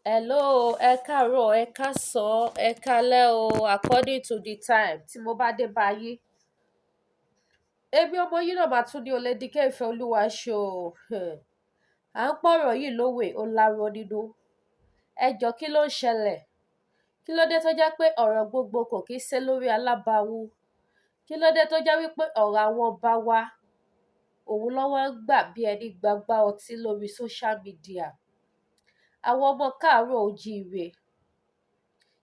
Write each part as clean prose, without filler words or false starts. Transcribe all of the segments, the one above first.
Hello, ẹ káàárọ̀, ẹ káàsán, ẹ káalẹ́ o, according to the time tí mo bá dé bá yín. Èmi ọmọ yín náà máa tún ní Olédìkẹ́ Ìfẹ́ Olúwa ṣe o. À ń pọ̀rọ̀ yìí lówe, ó láró nínú. Ẹ jọ, kí ló ń ṣẹlẹ̀? Kí ló dé tó jẹ́ pé ọ̀rọ̀ gbogbo kò kí ń ṣe lórí alábàáwú? Kí ló dé tó jẹ́ wípé ọ̀rọ̀ àwọn ọba wa òun lọ́wọ́ ń gbà bí ẹni gbagba ọtí lórí social media? Àwọn ọmọ káàárọ̀ ojíire,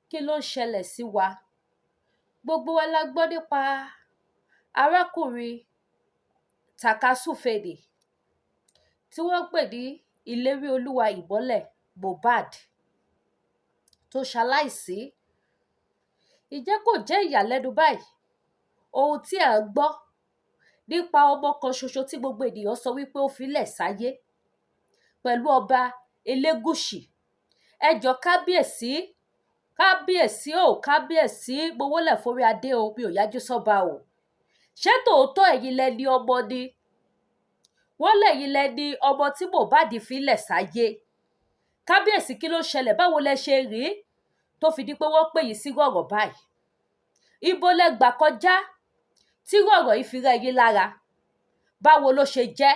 kí ló ń ṣẹlẹ̀ sí wa? Gbogbo wa la gbọ́ nípa arákùnrin tàkasúfèé tí wọ́n ń pè ní Ìlérí Olúwa Ìmọ́lẹ̀ Mohbad tó ṣaláìsí. Ǹjẹ́ kò jẹ́ ìyàlẹ́nu báyìí ohun tí à ń gbọ́ nípa ọmọ kan ṣoṣo tí gbogbo ènìyàn sọ wípé ó filẹ̀ sáyé pẹ̀lú ọba Elégùṣì? Ẹ jọ̀ọ́, kábíyèsí, kábíyèsí o, kábíyèsí, mo wólẹ̀ forí adé o, mi ò yájú sọ́ba o. Ṣé tòótọ́ ẹ̀yin lẹ ní ọmọ ni? Wọ́n lẹ́yìn lẹ ní ọmọ tí Mohbad filẹ̀ sáyé. Kábíyèsí, kí ló ṣẹlẹ̀? Báwo lẹ ṣe rí tó fi di pé wọ́n pè yín sí ọ̀rọ̀ báyìí? Ibo lẹ gbà kọjá tí ọ̀rọ̀ yìí fi rẹ́ yín lára? Báwo ló ṣe jẹ́?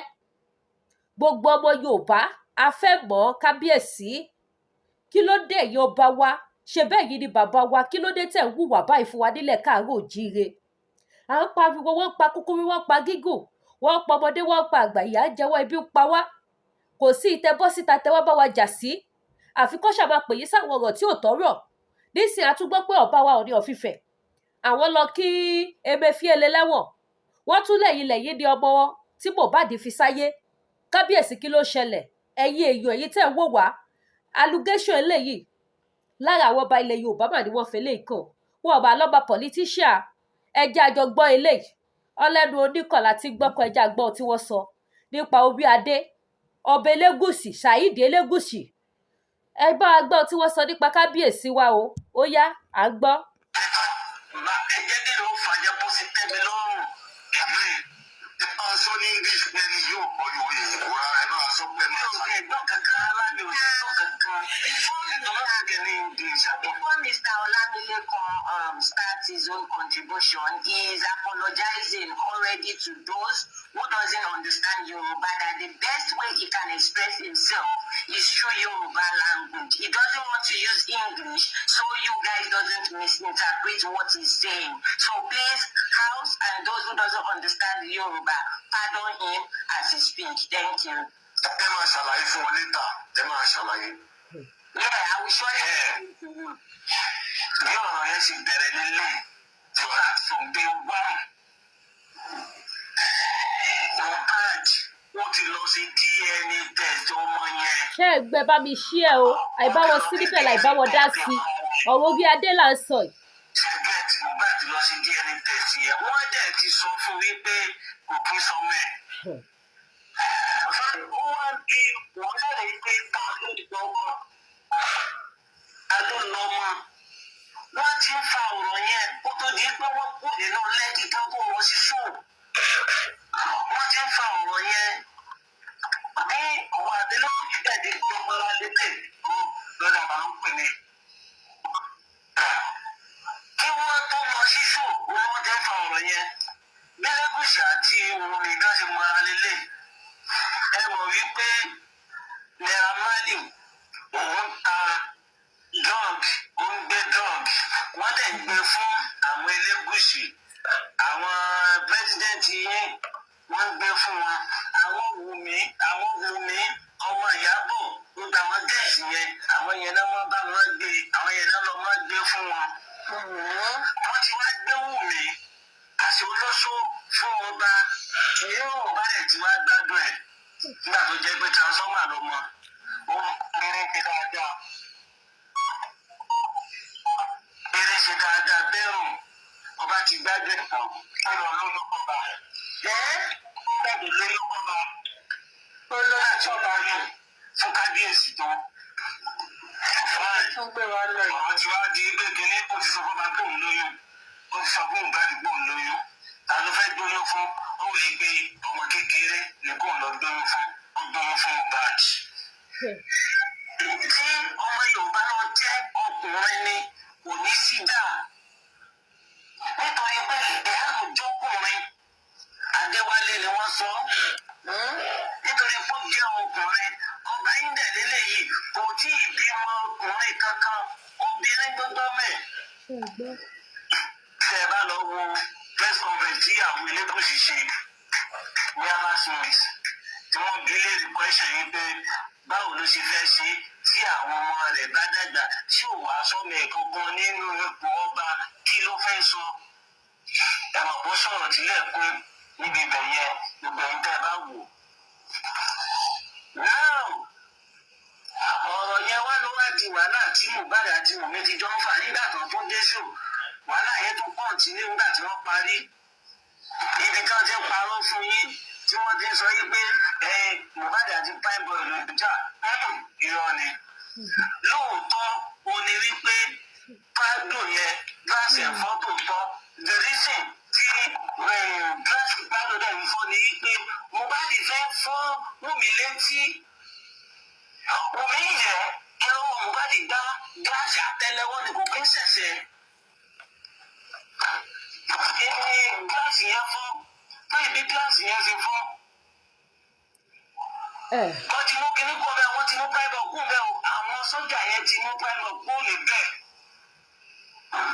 Gbogbo ọmọ Yorùbá a fẹ́ mọ̀. Kábíyèsí, kí ló dé? Ẹ̀yin ọba wa, ṣe bẹ́ẹ̀ yìí ni bàbá wa, kí ló dé tẹ̀ ń hùwà báyìí fún wa nílẹ̀ káàárọ̀ òjíire? À ń pariwo, wọ́n ń pa kúkúrú, wọ́n ń pa gígùn, wọ́n ń pa ọmọdé, wọ́n ń pa àgbà, ìyà ń jẹ wá, ibi ń pa wá. Kò sí ìtẹ́ bọ́ síta tẹ́ wá bá wa jà sí, àfi kó ṣàmà pè yín sáwọn ọ̀rọ̀ tí ò tọ́rọ̀. Nísìnyí, a tún gbọ́ pé ọba wa Ọọ̀ni of Ifẹ̀, àwọn lọ kí Emefiele lẹ́wọ̀n, wọ́n tún lẹ́yìn lẹ́yìn ní ọmọ tí Mohbad fi sáyé. Kábíyèsí, kí ló ṣẹlẹ̀? Ẹ̀yin èèyàn, ẹ̀yin tẹ́ ń wò wá, allegation eléyìí lára àwọn ọba ilẹ̀ Yorùbá mà ní wọ́n fẹ́ lè kàn wọ́n ọba lọ́ba politician. Ẹ jẹ́ a jọ gbọ́ eléyìí. Ọlẹ́nu oníkànlá tí gbọ́kọ̀. Ẹ jẹ́ a gbọ́ tí wọ́n sọ nípa orí adé ọba Elégùṣì, Saheed Elégùṣì. Ẹ bá wa gbọ́ tí wọ́n sọ nípa kábíyèsí wa o. Ó yá, à ń gbọ́. Ẹ jẹ́ kí ló fàjẹ́ bó ṣe tẹ́ mi lọ́rùn. Ẹ bá a sọ ní English pé ní yóò gbọ́ Òyìnbó rárá. Ẹ bá a sọ pé Mi ò fẹ́ gbọ́ kankan rárá, mi ò gbọ́ kankan. Ẹ má fi ní English àbọ̀. Before Mr. Olamilekan starts his own contribution, he is apologizing already to those who doesn't understand Yoruba that the best way he can express himself is through Yoruba language. He doesn't want to use English so you guys doesn't misinterpret what he's saying. So please, house and those who doesn't understand Yoruba, pardon him as he speaks. Thank you. Ẹ máa ṣàlàyé fún wọn later, ẹ máa ṣàlàyé. Yeah, I will surely explain to you. Bí ọ̀rọ̀ yẹn ṣe bẹ̀rẹ̀ nílé, start from day one. Mohbad, ó ti lọ sí DNA test ọmọ yẹn. Ṣé ẹ gbẹ bá mi ṣí ẹ o? Àìbáwọn sí níbẹ̀ láìbáwọn dá sí ọ̀rọ̀ orí adé là ń sọ yìí. Ṣẹgẹt, Mohbad lọ sí DNA test yẹn, wọ́n dẹ̀ ti sọ fún wípé kò kí sọmọ ẹ̀. Ó wá ń bi wọ́n lérè pé ta ló lọ́mọ, ta ló lọ́mọ. Wọ́n ti ń fa ọ̀rọ̀ yẹn kó tó di pé wọ́n kú nínú Lẹ́kí kan kó lọ sí show. Wọ́n ti ń fa ọ̀rọ̀ yẹn bí àwọn adélọ́wọ́ jáde gbọmọra lédè Lọ́dà máa ń pè ní. Kí wọ́n tó lọ sí show ni wọ́n ti ń fa ọ̀rọ̀ yẹn. Bí Lẹ́gùṣì àti Wunmi gan ṣe mọ ara lélẹ̀, ẹ mọ̀ wípé Naira Marley òun ta drug, ó ń gbé drug, wọ́n dẹ̀ ń gbé fún àwọn Elégùṣì, àwọn president yín, wọ́n ń gbé fún wọn. Àwọn Wunmi, ọmọ Ìyábọ̀, gbogbo àwọn gẹ̀ẹ́sì yẹn, àwọn yẹn náà wọ́n bá wọn gbé, àwọn yẹn náà lọ máa gbé fún wọn. Wọ́n ti wá gbé Wunmi àti olóṣó fún ọba, yóò bá ẹ̀ tí wá gbádùn ẹ̀ nígbà tó jẹ́ pé transformer ló mọ ó ń eré ṣe dáadáa, eré ṣe dáadáa bẹ́rù. Ọba ti gbádùn ẹ̀ tán, ó lọ lóyún kọba ẹ́ gbàgbé lóyún kọba láti ọba yẹn fún kábíyèsí tán. Tún gbé wa lọ yìí. Ọ̀rọ̀ ti wá di pé kínní, ó ti sọ fún ọba pé òun lóyún, ó ti sọ fún Mohbad pé òun lóyún. Ta ló fẹ́ gbóyún fún? Ó wòye pé ọmọ kékeré ni kò lọ gbóyún fún, ó gbóyún fún Mohbad. Tí ọmọ Yorùbá Ọkùnrin ni, kò ní sí jà, nítorí pé Liam jọkùnrin, Adéwálé ni wọ́n sọ, nítorí pé ó jẹ́ ọkùnrin. Ọba ìndẹ̀ lélẹ́yìí kò tí ì bímọ ọkùnrin kankan, obìnrin gbogbo mẹ́. Ṣé ẹ gbọ́? Tẹ́ ẹ bá lọ wo press conference tí àwọn Elégùṣì ṣe ní last month, tí wọ́n bi léèrè question yìí pé báwo ló ṣe fẹ́ ṣe tí àwọn ọmọ rẹ̀ bá dàgbà, tí ò wá sọ́mọ ẹ̀ kankan nínú ipò ọba, kí ló fẹ́ sọ? Ẹ̀mọ̀ kó sọ̀rọ̀ tílẹ̀ kún níbi ibẹ̀ yẹn, gbogbo ẹ̀yin tẹ́ ẹ bá wò. Now, ọ̀rọ̀ yẹn wá ló wá di wàhálà tí Mohbad àti Wùmí ti jọ ń fà nígbà tó tún dé ṣò. Wàhálà yẹn tún continue nígbà tí wọ́n parí ibi tí wọ́n ti ń parọ́ fún yín, tí wọ́n ti ń sọ yín pé ẹ Mohbad àti Primeboy ló ń jà. Irọ́ ni. Lóòótọ́ ó ní wípé Prado yẹn, glass ẹ̀ fọ́ tòótọ́. The reason tí glass Prado dẹ̀ ń fọ́ ni wípé Mohbad fẹ́ fọ́ Wùmí létí. Wùmí yẹ kí lọ́wọ́ Mohbad gbá gíláàsì àtẹ́lẹwọ́ ni, kò kí ń ṣẹ̀ṣẹ̀ ẹni gíláàsì yẹn fọ́ báyìí. Bí gíláàsì yẹn ṣe fọ́, ẹ wọ́n ti mú kinní kú bẹ́ẹ̀, wọ́n ti mú Primeboy kú bẹ́ẹ̀ o. Àwọn sójà yẹn ti mú Primeboy kú níbẹ̀,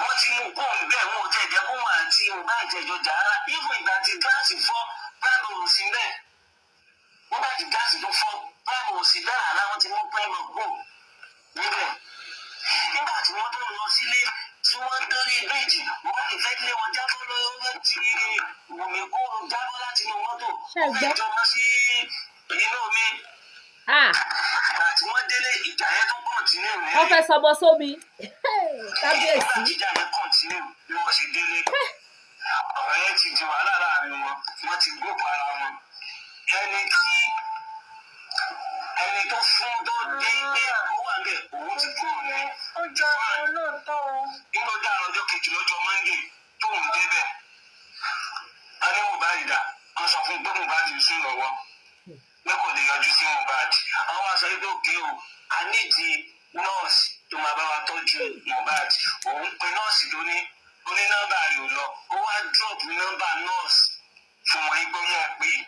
wọ́n ti mú kú bẹ́ẹ̀. Wọn ò tẹ̀ jẹ́ kó wọn àti Mohbad jẹjọ jà rárá. Even ìgbà tí gíláàsì fọ́, Primeboy ò sí bẹ́ẹ̀. Nígbà tí gíláàsì tó fọ́, Primeboy ò sí bẹ́ẹ̀ rárá. Wọ́n ti mú Primeboy kú níbẹ̀. Nígbà tí wọ́n tó lọ sílé, tí wọ́n dórí bíríìjì, wọ́n lè fẹ́ lé wọn jábọ́ lọ́wọ́ tí Wùmí kó jábọ́ láti inú mọ́tò. Ṣé ẹ Ó fẹ́ gbọ́? jọmọ sí inú omi. Ah. Ìgbà tí wọ́n délé, ìjà yẹn tó continue ní. Wọ́n fẹ́ sọmọ sómi, kábíyèsí. Nígbà tí ìjà yẹn continue, bí wọ́n ṣe délé, ọ̀rọ̀ yẹn ti di wàhálà láàrin wọn. Wọ́n ti gbógun ara wọn. Ẹni tí ẹni tó fún tó dé pé ó wà bẹ́ẹ̀, òun ti kúrò ní. Ó jọ olóòótọ́ o. Nígbà tó dára ọjọ́ kejì, lọ́jọ́ Monday tóun débẹ̀, wọ́n ní Mohbad dà. Wọ́n sọ fún pé Mohbad ń sùn lọ́wọ́, pé kò lè yọjú sí Mohbad. Àwọn wá sọ pé okay o, a nídìí nọ́ọ̀sì tó máa bá wa tọ́jú Mohbad. Òun pe nọ́ọ̀sì tó ní, ó ní nọ́mbà rẹ̀ ò lọ. Ó wá drop nọ́mbà nọ́ọ̀sì fún wọn pé wọ́n pè é.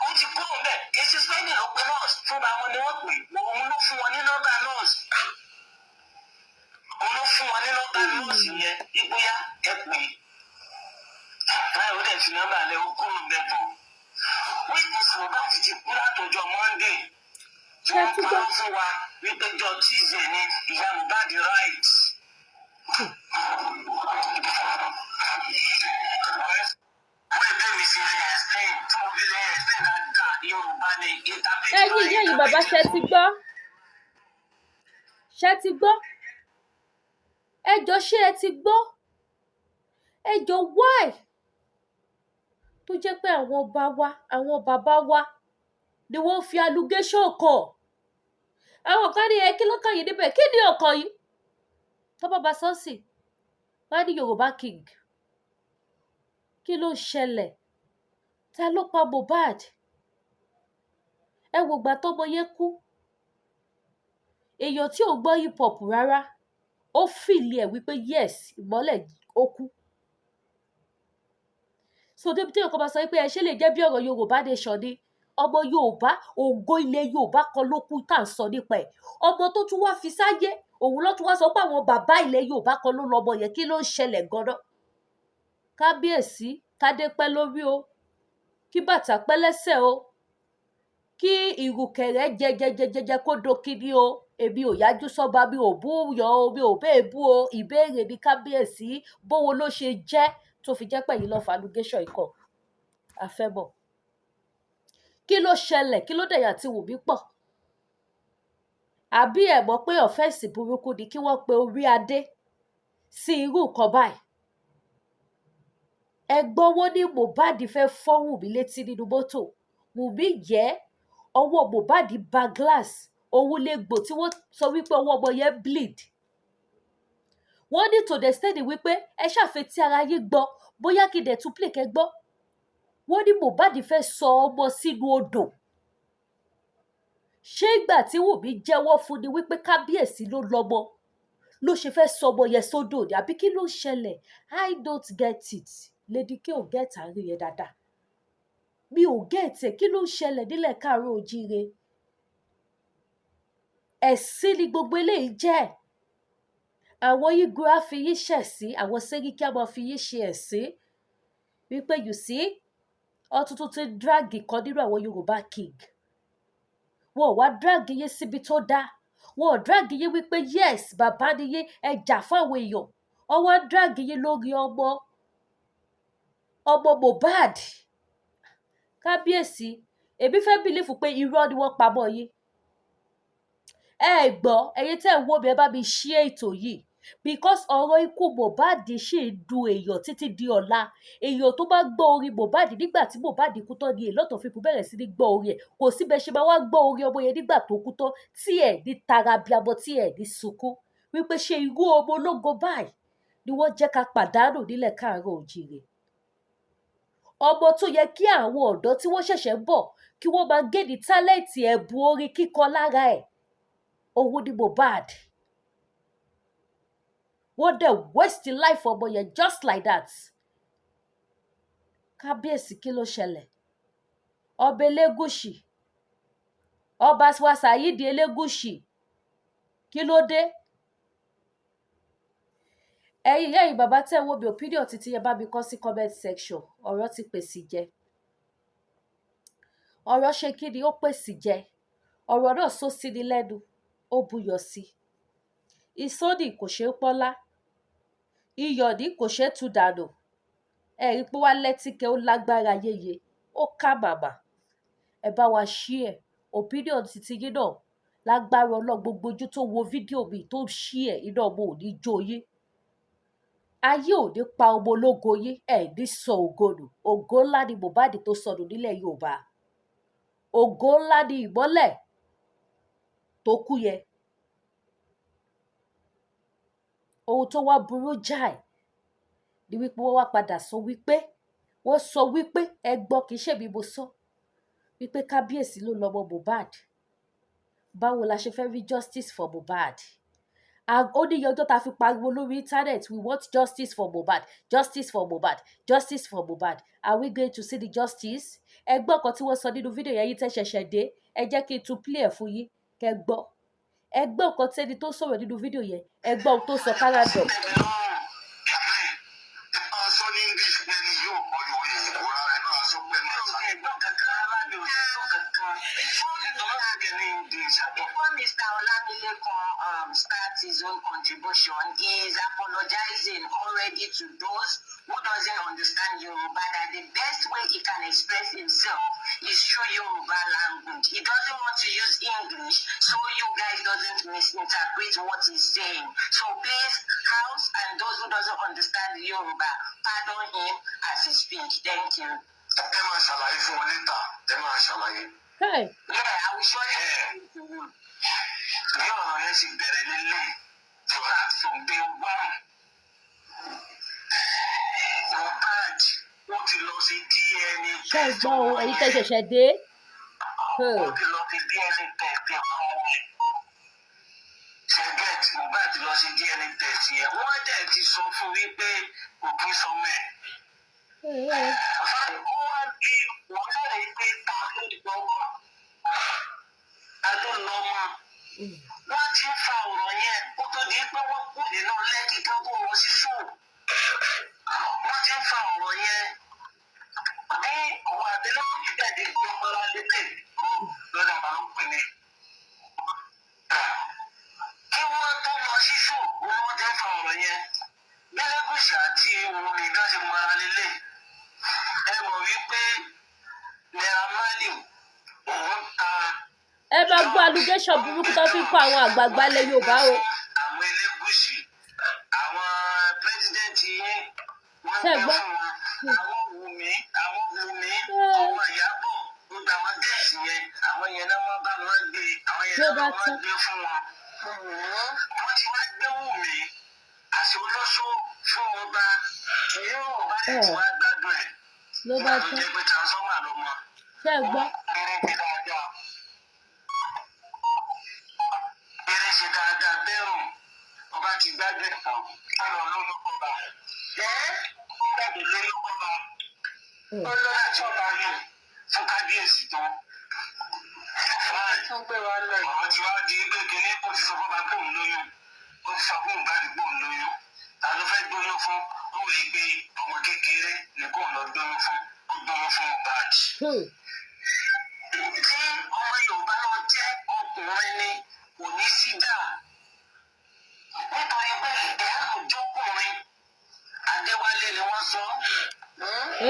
Ó ti kúrò bẹ́ẹ̀. Kì í ṣe spending ló pe nọ́ọ̀sì fúnra wọn ni wọ́n pè. Òun ló fún wọn ní nọ́mbà nọ́ọ̀sì, òun ló fún wọn ní nọ́mbà nọ́ọ̀sì yẹn, ìbóyá ẹ pè é báyìí. Ó dẹ̀ fi nọ́mbà lẹ, ó kúrò bẹ́ẹ̀ tán. Witness, Mohbad ti kú látọjọ́ Monday tí Ṣé wọ́n tún gbọ́? parọ́ fún wa wípé jọ Tuesday ni ìyá Mohbad right. Wọ́n ẹgbẹ́ mi sí ẹ̀ explain tí mo fi lè explain dáadáa, Yorùbá ni interpret. Ẹ̀yin ìyá yìí, bàbá, ṣe ti gbọ́? Ṣe ti gbọ́? Ẹ jọ, ṣé ẹ ti gbọ́? Ẹ jọ, why tó jẹ́ pé àwọn ọba wa, àwọn bàbá wa ni wọ́n fi allegation kàn àwọn kan ní ẹ? Kí ló kàn yín níbẹ̀? Kí ni ọkàn yìí tọ́bọ̀ bá sọ́ọ̀sì wọ́n á ní Yorùbá king? Kí ló ṣẹlẹ̀? Ta ló pa Mohbad? Ẹ wò gbà tọ́mọ yẹn kú, èèyàn tí ò gbọ́ hip hop rárá, ó feel ẹ̀ wípé yes, Ìmọ́lẹ̀ ó kú. So débi tí èèyàn kan bá sọ wípé ẹ ṣe lè jẹ́ bí ọ̀rọ̀ Yorùbá nation ni, ọmọ Yorùbá, ògo ilẹ̀ Yorùbá kan ló kú tá à ń sọ nípa ẹ̀. Ọmọ tó tún wá fi sáyé, òun ló tún wá sọ pé àwọn bàbá ilẹ̀ Yorùbá kan ló lọ́mọ yẹn. Kí ló ń ṣẹlẹ̀ gan-an? Kábíyèsí, kádé pẹ́ lórí o, kí bàtà pẹ́ lẹ́sẹ̀ o, kí ìrùkẹ̀rẹ̀ jẹjẹjẹjẹjẹ kó dokini o. Èmi ò yájú sọ́ba, mi ò bú yàn o, mi ò bẹ́ẹ̀ bú o. Ìbéèrè ní, kábíyèsí, bówó ló ṣe jẹ́ tó fi jẹ́ pẹ̀yìn lọ́ọ́ fa allegation ikọ̀ àfẹ́mọ̀? Kí ló ṣẹlẹ̀? Kí ló dẹ̀yà tí Wùmí pọ̀? Àbí ẹ̀ mọ̀ pé offence burúkú ni kí wọ́n pe orí adé sí irú nǹkan báyìí? Ẹ gbọ́, wọ́n ní Mohbad fẹ́ fọ́ Wùmí létí nínú mọ́tò. Wùmí yẹ ọwọ́ Mohbad ba glass, òun lè gbò tí wọ́n sọ wípé ọwọ́ ọmọ yẹn bleed. Wọ́n ní to the extent wípé ẹ ṣàfetí ara yín gbọ́, bóyá kí dẹ̀ tún play kẹ́ gbọ́. Wọ́n ní Mohbad fẹ́ sọ ọmọ sínú odò. Ṣé ìgbà tí Wùmí jẹ́wọ́ fún ni wípé kábíyèsí ló lọ́mọ? Ló ṣe fẹ́ sọmọ yẹn sódò ni, àbí kí ló ń ṣẹlẹ̀? I don't get it. Lady K ò get àárín yẹn dáadáa. Mi ò get ẹ̀. Kí ló ń ṣẹlẹ̀ nílẹ̀ káàárọ̀ ojíire? Ẹ̀sín ni gbogbo eléyìí jẹ́. Àwọn Igwe á fi yín ṣẹ̀sín, àwọn Sẹ́ríkí á máa fi yín ṣe ẹ̀sín wípé, you see, wọ́n tún ti drag kan nínú àwọn Yorùbá king. Wọn ò wá drag yín síbi tó dáa. Wọn ò drag yín wípé yes, bàbá ni yín, ẹ jà fún àwọn èèyàn. Wọ́n wá drag yín lórí ọmọ Mohbad. Kábíyèsí, èmi fẹ́ believe pé irọ́ ni wọ́n pa mọ́ yín. Ẹ gbọ́, ẹ̀yin tẹ́ ẹ̀ ń wò mí, ẹ bá mi share ètò yìí, because ọ̀rọ̀ ikú Mohbad ṣì ń dùn èèyàn títí di ọ̀la. Èèyàn tó bá gbọ́ orin Mohbad nígbà tí Mohbad kú tán ni a lot of people bẹ̀rẹ̀ sí ní gbọ́ orin ẹ̀. Kò sí bẹ́ẹ̀ ṣe máa wá gbọ́ orin ọmọ yẹn nígbà tó kú tán tí ẹ̀ ní tara bíamọ, tí ẹ̀ ní sunkún wípé ṣé irú ọmọ ológo báyìí ni wọ́n jẹ́ ká pàdánù nílẹ̀ káàárọ̀ òjìrè? Ọmọ tó yẹ kí àwọn ọ̀dọ́ tí wọ́n ṣẹ̀ṣẹ̀ ń bọ̀ kí wọ́n máa gé ní talent, ẹ̀bùn orin kíkọ lára ẹ̀, òun ni Mohbad. Wọ́n dẹ̀ waste life ọmọ yẹn just like that. Kábíyèsí, kí ló ṣẹlẹ̀? Ọba Elégùṣì, Ọba wa Saheed Elégùṣì, kí ló dé? Ẹ̀yin ìyá, ẹ̀yin bàbá tẹ́ ẹ wo mi, opinion títí ẹ bá mi kọ sí comment section. Ọ̀rọ̀ ti pèsè jẹ. Ọ̀rọ̀ ṣe kí ni? Ó pèsè jẹ. Ọ̀rọ̀ náà sọ sí ni lẹ́nu, ó buyọ̀ sí i. Ìsónì kò ṣeé pọ́nlá, iyọ̀ ní kò ṣeé tú dànù. Ẹ rí i pé wá lẹ́tìkẹ́, ó lágbára yéye, ó ká màmá. Ẹ bá wa share opinion títí yín náà. Lágbára Ọlọ́run, gbogbo ojú tó wo fídíò mi tó share, iná ọmọ ò ní jó yín, ayé ò ní pa ọmọ ológo yín, ẹ ní sọ ògo nù. Ògo ńlá ni Mohbad tó sọnù nílẹ̀ Yorùbá. Ògo ńlá ni ìmọ́lẹ̀ tó kú yẹn. Ohun tó wá burú jáì ni wípé wọ́n wá padà sọ wípé, wọ́n sọ wípé, ẹ gbọ́, kì í ṣèmi mo sọ wípé kábíyèsí ló lọ́mọ Mohbad. Báwo la ṣe fẹ́ rí justice for Mohbad? Ó ní iye ọjọ́ tá a fi pariwo lórí internet, "We want justice for Mohbad, justice for Mohbad, justice for Mohbad." Are we going to see the justice? Ẹ gbọ́ nǹkan tí wọ́n sọ nínú fídíò yẹn. Yín tẹ́ ṣẹ̀ṣẹ̀ dé, ẹ jẹ́ kí n tún play ẹ̀ fún yín kẹ́ gbọ́. Ẹ gbọ́ nǹkan tí ẹni tó sọ̀rọ̀ nínú fídíò yẹn, ẹ gbọ́ ohun tó sọ káràdọ̀. Tẹ́mi lọ́rùn ẹ bá a sọ ní English pé ní yóò gbọ́ Yorùbá rárá. Ẹ bá a sọ pẹ̀lú Mi ò tiẹ̀ gbọ́ kankan rárá, mi ò tiẹ̀ gbọ́ kankan. Before Mr. Olamilekan starts his own contribution, he is apologizing already to those who doesn't understand Yoruba that the best way he can express himself is through Yoruba language. He doesn't want to use English so you guys doesn't misinterpret what he's saying. So please, house and those who doesn't understand Yoruba, pardon him as he speaks. Thank you. Ẹ máa ṣàlàyé fún wọn later, ẹ máa ṣàlàyé. Hey, Yeah, I will surely explain to you. Bí ọ̀rọ̀ yẹn ṣe bẹ̀rẹ̀ lélẹ̀, start from day one. Mohbad, ó ti lọ sí DNA. Ṣé ẹ gbọ́ o, ẹ̀yin tẹ́ ṣẹ̀ṣẹ̀ dé? Ó ti lọ sí DNA test ẹ̀ fún ọmọ ẹ̀. Ṣẹgẹt, Mohbad lọ sí DNA test yẹn, wọ́n dẹ̀ ti sọ fún wípé kò kí sọmọ ẹ̀. Ó wá bí wọ́n bẹ̀rẹ̀ pé ta ló lọ́mọ, ta ló lọ́mọ. Wọ́n ti ń fa ọ̀rọ̀ yẹn kó tó di pé wọ́n kú nínú Lẹ́kì kan tó lọ sí show. Wọ́n ti ń fa ọ̀rọ̀ yẹn ní àwọn àdélẹ́kùn jáde gbé ọmọ lálẹ́ lọ́dọ̀ àbá ló ń pè ní. Kí wọ́n tó lọ sí show ni wọ́n ti ń fa ọ̀rọ̀ yẹn. Bí Elégùṣì àti Wunmi gan ṣe mọra lélẹ̀, ẹ mọ̀ wípé Naira Marley òun ta Ẹ máa gbọ́ allegation burúkú tó fi ń kọ́ àwọn àgbààgbà ilẹ̀ Yorùbá o. Àwọn Elégùṣì, àwọn president yín, wọ́n Ṣé ẹ gbé gbọ́? fún wọn. Àwọn Wùmí, àwọn Wùmí, àwọn Ìyábọ̀, gbogbo àwọn gẹ̀ẹ́sì yẹn, àwọn yẹn náà wọ́n bá wọn gbé, àwọn yẹn Ló náà bá wọ́n tán. gbé fún wọn. Wọ́n ti wá gbé Wùmí àti olóṣó fún ọba. Ọba yẹn ti wá gbádùn ẹ̀. Ló bá Nígbà tó tán. jẹ́ pé transformer ló mọ. Ṣé ẹ gbọ́? Eré ṣe dáadáa. Eré ṣe dáadáa bẹ́rùn. Ọba Ọba ti gbájú ẹ̀ tán, ó lọ lóyún kọ́ba. Ẹ́ Jáde lóyún kọ́ba. Ó lọ Láti sọ́ba lóyún fún kábíyèsí tán. Fine. Tún gbé wa lọ yìí. Ọ̀rọ̀ ti wá di pé kínní, ó ti sọ fún ọba pé òun lóyún. Ó ti sọ fún Mohbad pé òun lóyún. Ta ló fẹ́ gbóyún fún? Ó wòye pé ọmọ kékeré ni kóun lọ gbóyún fún. Ó gbóyún fún Mohbad. Tí ọmọ Yorùbá lọ jẹ́ ọkùnrin ni, kò ní sí dà, nítorí pé ìyá òjọkùnrin Adéwálé ni wọ́n sọ.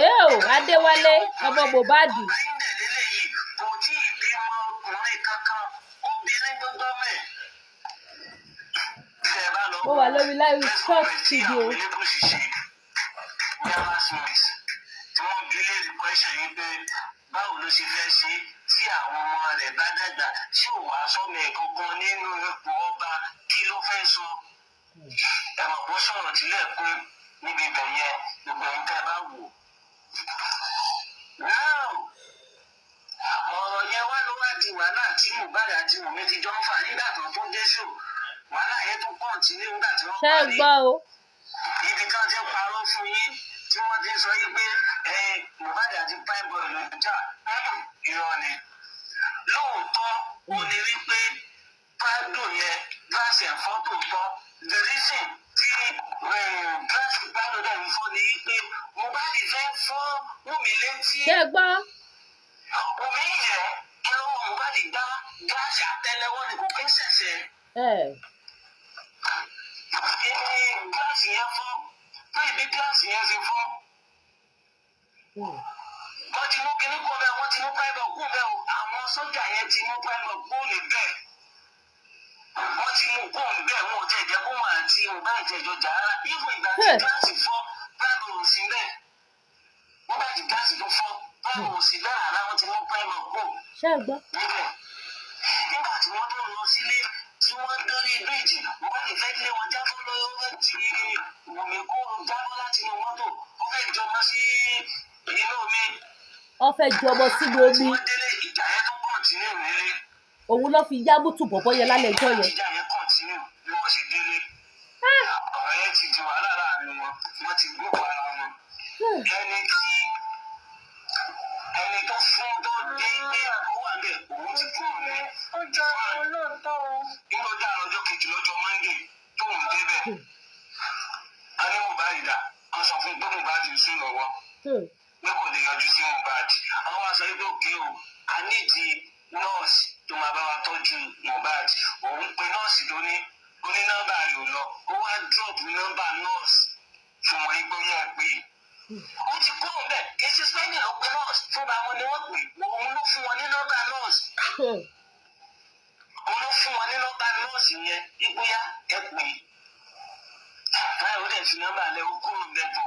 Ẹ o, Adéwálé ọmọ Mohbad. Ọ̀gáyìndẹ̀ lélẹ́yìí kò tí ì bímọ ọkùnrin kankan, obìnrin gbogbo mẹ́. Tẹ́ ẹ bá lọ Mo wà lórí live press short conference tí video. àwọn Elégùṣì ṣe ní last month, tí wọ́n bi léèrè question yìí pé báwo ló ṣe fẹ́ ṣe tí àwọn ọmọ rẹ̀ bá dàgbà, tí ò wá sọ́mọ ẹ̀ kankan nínú ipò ọba, kí ló fẹ́ sọ? Ẹ mọ̀ kó sọ̀rọ̀ tílẹ̀ kún níbi ibẹ̀ yẹn, gbogbo ẹ̀yin tẹ́ ẹ bá wò. Now, ọ̀rọ̀ yẹn wá ló wá di wàhálà tí Mohbad àti Wùmí ti jọ ń fà nígbà tó tún dé ṣò. Wàhálà yẹn tún continue nígbà tí wọ́n Ṣé ẹ parí gbọ́ o? Ibi tí wọ́n ti ń parọ́ fún yín, tí wọ́n ti ń sọ yín pé ẹ Mohbad àti Primeboy ló ń jà, irọ́ ni. Lóòótọ́ ó ní wípé prado yẹn, glass ẹ̀ fọ́ tòótọ́. The reason tí glass prado dẹ̀ ń fọ́ ni wípé Mohbad fẹ́ fọ́ Wùmí létí. Ṣé ẹ gbọ́? Wùmí yẹ kí lọ́wọ́ Mohbad gbá glass, àtẹ́lẹwọ́ ni, kò kí ń ṣẹ̀ṣẹ̀. Ìní gíláàsì yẹn fọ́ pé ibi gíláàsì yẹn ṣe fọ́, wọ́n ti mú kinní kú bẹ́ẹ̀, wọ́n ti mú Primeboy kú bẹ́ẹ̀ o. Àwọn sójà yẹn ti mú Primeboy kú ní bẹ́ẹ̀, wọ́n ti mú kú bẹ́ẹ̀. Wọn ò tẹ̀ jẹ́ kó wọn àti Mohbad ìjẹjọ jà rárá. Even ìgbà tí gíláàsì fọ́, Primeboy ò sí bẹ́ẹ̀. Nígbà tí gíláàsì tó fọ́, Primeboy ò sí bẹ́ẹ̀ rárá. Wọ́n ti mú Primeboy kú Ṣé ẹ gbọ́? níbẹ̀. Nígbà tí wọ́n tó lọ sílé, tí wọ́n dórí bíríìjì, Mohbad fẹ́ lé wọn jábọ́ lọ́wọ́, ó fẹ́ ti Wùmí kó jábọ́ láti inú mọ́tò, ó fẹ́ jọmọ sí inú omi. Wọ́n fẹ́ jọmọ sínú omi. Wọ́n délé, ìjà yẹn tó continue nílé. Òun ló fi yá mútù bọ̀bọ́ yẹn lálẹ́ ẹjọ́ yẹn. Ìjà yẹn continue bí wọ́n ṣe délé. Ọ̀rọ̀ yẹn ti di wàhálà láàrin wọn, wọ́n ti gbókò ara wọn. Ẹni tí ẹni tó fún tó dé pé ó wà bẹ́ẹ̀, òun ti kúrò ní. Ó jọ olóòótọ́ o. Nígbà tó dára ọjọ́ kejì, lọ́jọ́ Monday tóun débẹ̀, a ní Mohbad dà? Wọ́n sọ fún pé Mohbad ń sùn lọ́wọ́, pé kò lè yọjú sí Mohbad. Àwọn wá sọ pé òkè o, a nídìí nọ́ọ̀sì tó máa bá wa tọ́jú Mohbad. Òun pe nọ́ọ̀sì tó ní, ó ní nọ́mbà rẹ̀ ò lọ. Ó wá drop nọ́mbà nọ́ọ̀sì fún wọn igbó yẹn pé ó ti kúrò bẹ́ẹ̀. Kì í ṣe spending ló pe nọ́ọ̀sì fúnra wọn ni wọ́n pè. Òun ló fún wọn ní nọ́mbà nọ́ọ̀sì. Òun ló fún wọn ní nọ́mbà nọ́ọ̀sì yẹn, ìgbóyà ẹ pè é báyìí. Ó dẹ̀ fi nọ́mbà lẹ, ó kúrò bẹ́ẹ̀ tó.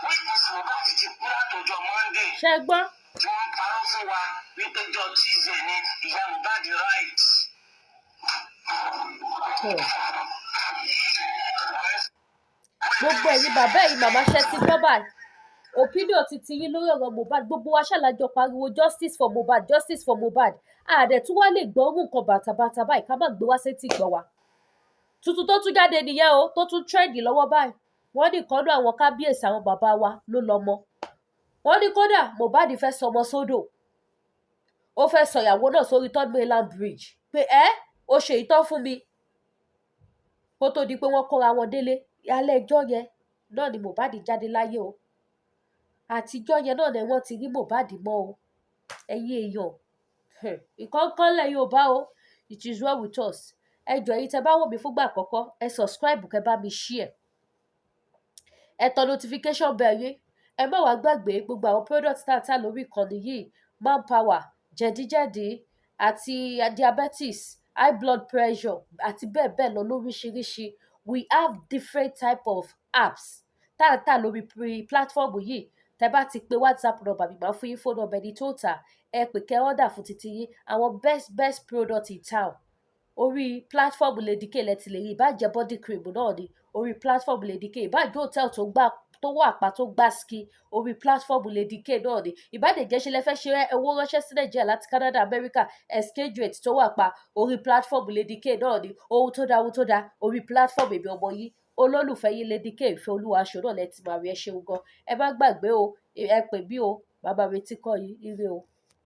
Witness, Mohbad ti kú látọjọ́ Monday Ṣé ẹ gbọ́? tí wọ́n parọ́ fún wa wípé jọ Tuesday ni ìyá Mohbad right. Gbogbo ẹ̀yin bàbá, ẹ̀yin màmá, ṣe ti gbọ́ báyìí? Opinion ti ti yín lórí ọ̀rọ̀ Mohbad. Gbogbo wa ṣàlàjọ pariwo justice for Mohbad, justice for Mohbad. Àdẹ̀ tí wọ́n lè gbọ́ orú nǹkan bàtàbàtà báyìí, ká má gbé wá sétí gbọ́ wa. Tuntun tó tún jáde nìyẹn o, tó tún trend lọ́wọ́ báyìí. Wọ́n ní ìkọ́nú àwọn kábíyèsí, àwọn bàbá wa ló lọ́mọ. Wọ́n ní kódà Mohbad fẹ́ sọmọ sódò, ó fẹ́ sọ ìyàwó náà sórí Third Mainland Bridge, pé ẹ́ ó ṣe ìtọ́ fún mi, kó tó di pé wọ́n kóra wọn délé. Alẹ́ ẹjọ́ yẹn náà ni Mohbad jáde láyé o. Àtijọ́ yẹn náà ni wọ́n ti rí Mohbad mọ́ o. Ẹ̀yin èèyàn, ìkọ̀ọ̀kan lẹ̀ Yorùbá o. It is well with us. Ẹ jọ̀ọ́, ẹ̀yin tẹ́ bá wò mí fúngbà àkọ́kọ́, ẹ subscribe, kẹ́ bá mi share, ẹ tọ notification bell yín. Ẹ má wàá gbàgbé gbogbo àwọn product tá a tà lórí ìkànnì yìí: manpower, jẹ̀díjẹ̀dí àti diabetes, high blood pressure àti bẹ́ẹ̀ bẹ́ẹ̀ lọ lóríṣiríṣi. We have different type of apps tá a tà lórí platform yìí. Tẹ́ bá ti pe WhatsApp number mi, máa fún yín phone number ẹni tó tà. Ẹ pè kẹ́ order fún titi yín. Àwọn best best product in town, orí platform Lady K lẹ ti lè rí. Ìbá jẹ́ body cream náà ni, orí platform Lady K. Ìbá jẹ́ hotel tó gbà Tó wà pa, tó gbáski orí platform Lady K náà ni. Ìbádẹ́jẹ́ ṣe lẹ fẹ́ ṣe owó ránṣẹ́ sí Nàìjíríà láti Canada, America, exchange rate tó wà pa, orí platform Lady K náà ni. Ohun tó dáa, ohun tó dáa, orí platform èmi ọmọ yìí, olólùfẹ́ yín, Lady K Ìfẹ́ Olúwaṣọ náà lẹ ti máa rí. Ẹ ṣeun gan. Ẹ má gbàgbé o, ẹ pè mí o, bàbá mi tí kọ́ yín. Ire o.